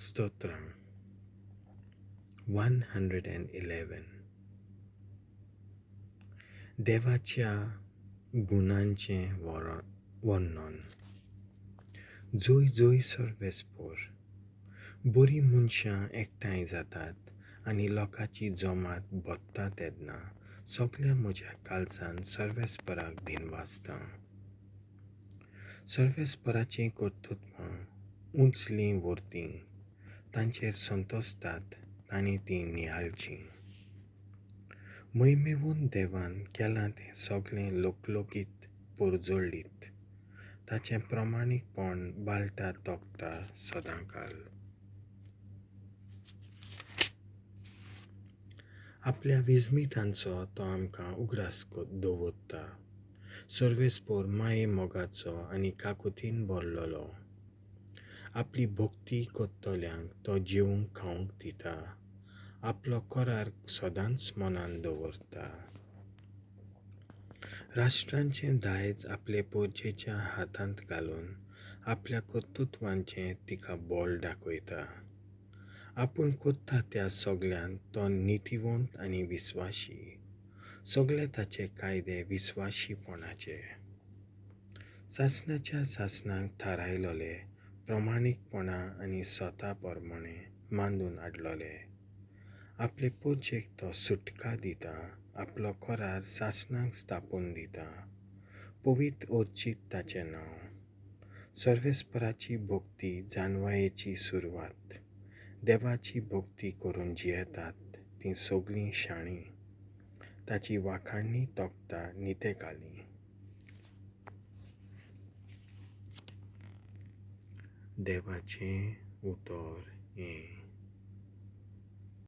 स्तोत्रां 111. देवाच्या गुणांचें वर्णन. जय जय सर्वेस्पोर. बरीं मनशां एकठांय जातात आनी लोकांची जमात भरता तेन्ना सगल्या म्हज्या काळजान सर्वेस्पराक दिनवासता. सर्वेस्पराचीं कर्तृत्वां उंचलीं व्हरतीं, तांचेर संतोसतात तांणी तीं नियाळचीं. मैमेवन देवान केलां तें सगलें लोकलोकीत परजळीत, ताचें प्रमाणीकपण बाळटा तोखता सदांकाल. आपल्या विस्मितांचो तो आमकां उगडास दवरता. सर्वेस्पोर माये मोगाचो आनी काकुतीन भरलेलो. आपली भक्ती करतल्यांक तो जेवंक खावंक दिता. आपलो करार सदांच मनान दवरता. राष्ट्रांचें दायज आपले पोरजेच्या हातांत घालून आपल्या कर्तृत्वांचें तिका बळ दाखयता. आपूण करता त्या सगल्यांत तो नितीवंत आनी विस्वाशी. सगळे ताचे कायदे विस्वाशीपणाचे. सासणाच्या सासणाक थारायलोले प्रमाणीकपणा आनी स्वता प्रमाणे मांडून हाडलोले. आपले पोरजेक तो सुटका दिता. आपलो करार सासणाक स्थापून दिता. पवित्र अर्चीत ताचें नांव. सर्वेस्पराची भक्ती जाणवायेची सुरवात. देवाची भक्ती करून जियेतात तीं सगळीं शाणीं. ताची वाखाणणी तोखता नितेकाली. देवाचें उतर हें.